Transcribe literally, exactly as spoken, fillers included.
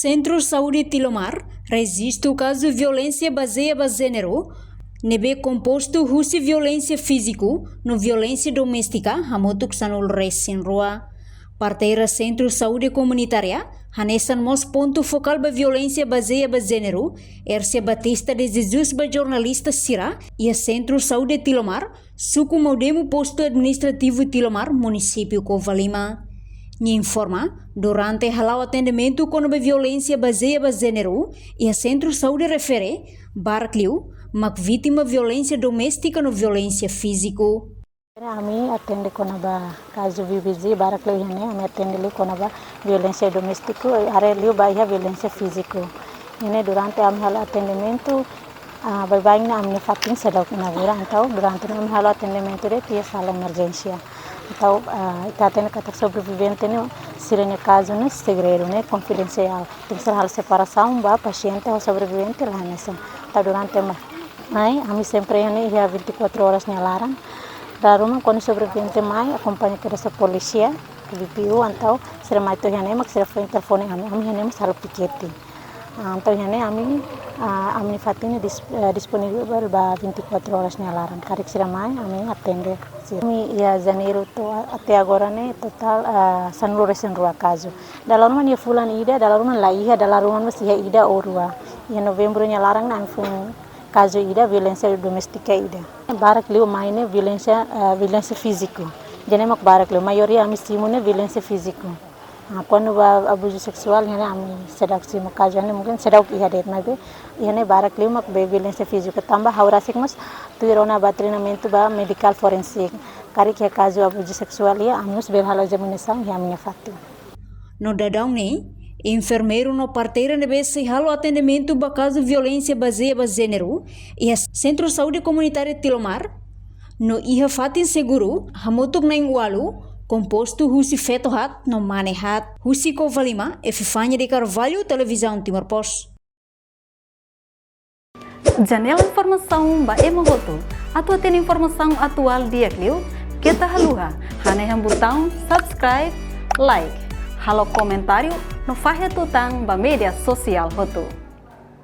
Sentru Saúde Tilomar rejista kazu violénsia bazeia ba jéneru, ne'ebé kompostu husi violénsia fíziku no violénsia doméstika, hamutuk sanulu-resin-rua. Parteira Sentru Saúde Komunitária hanesan mós pontu fokál ba violénsia bazeia ba jéneru, Ercia Batista de Jesus ba jornalista sira iha Sentru Saúde Tilomar, Suku Maudemo, Postu Administrativu Tilomar, Munisípiu Covalima. Nia informa, durante hala'o atendimentu kona-ba violénsia bazeia ba jéneru iha Sentru Saúde refere, barak liu mak vítima violénsia doméstika no violénsia fíziku. Ami atende kona-ba kazu V B G, barak liu iha ne'e, ami atende liu kona-ba violénsia doméstika, haree liu ba iha violénsia fíziku. Iha ne'e durante ami halo atendimentu, ah, baibain ne'e ami-nia fatin seidauk inaugura, entaun durante ne'e ami halo atendimentu de'it iha sala emerjénsia. Entaun, ah, ita hatene katak sobrevivente ne'e, sira-nia kazu ne'e segredu, ne'e konfidensiál. Tenke ser halo separasaun ba pasiente ho sobrevivente la hanesan. Entaun durante mai, ami sempre iha ne'e iha vinte e quatro horas nia laran. Dala ruma kuandu sobrevivente mai, akompaña kedas ho polísia, V P U, entaun sira mai to'o iha ne'e mak sira foin telefone ami, ami iha ne'e mós halo pikete. Ah, entaun iha ne'e ami, ah, ami-nia fatin dis-, eh, disponivel ba vinte e quatro horas nia laran. Karik sira mai, ami atende sira. Ami iha Janeiru to'o até agora ne'e totál, ah, sanulu-resin-rua kazu. Dala ruma iha fulan ida, dala ruma la iha, dala ruma mós iha ida ou rua. Iha Novembru nia laran ne'e ami foin kazu ida, violénsia doméstika ida. Barak liu mai ne'e violénsia, eh, violénsia fíziku. Ida-ne'e mak barak liu, maioria ami simu ne'e violénsia fíziku. Ah, kuandu ba abuzu seksuál, iha ne'e ami seidauk simu kazu, iha ne'e mungkin seidauk iha de'it, maibé iha ne'e barak liu mak be violénsia fíziku. Tanba ha'u rasik mós tuir ona ba treinamentu ba medikál forensik. Karik iha kazu abuzu seksuál iha, ami mós bele halo ezaminesaun iha ami-nia fatin. No daudaun ne'e, enfermeiru no parteira ne'ebé sei halo atendimentu ba kazu violénsia bazeia ba jéneru iha Sentru Saúde Komunitária Tilomar, no iha fatin seguru, hamutuk na'in-ualu, kompostu husi feto haat no mane haat. Husi Covalima, Epifania de Carvalho, Televizaun Timor Post. Janela informasaun ba ema hotu. Atu hatene informasaun atuál di'ak liu, keta haluha hanehan butaun subscribe, like, halo komentáriu no fahe tutan ba média sosiál hotu.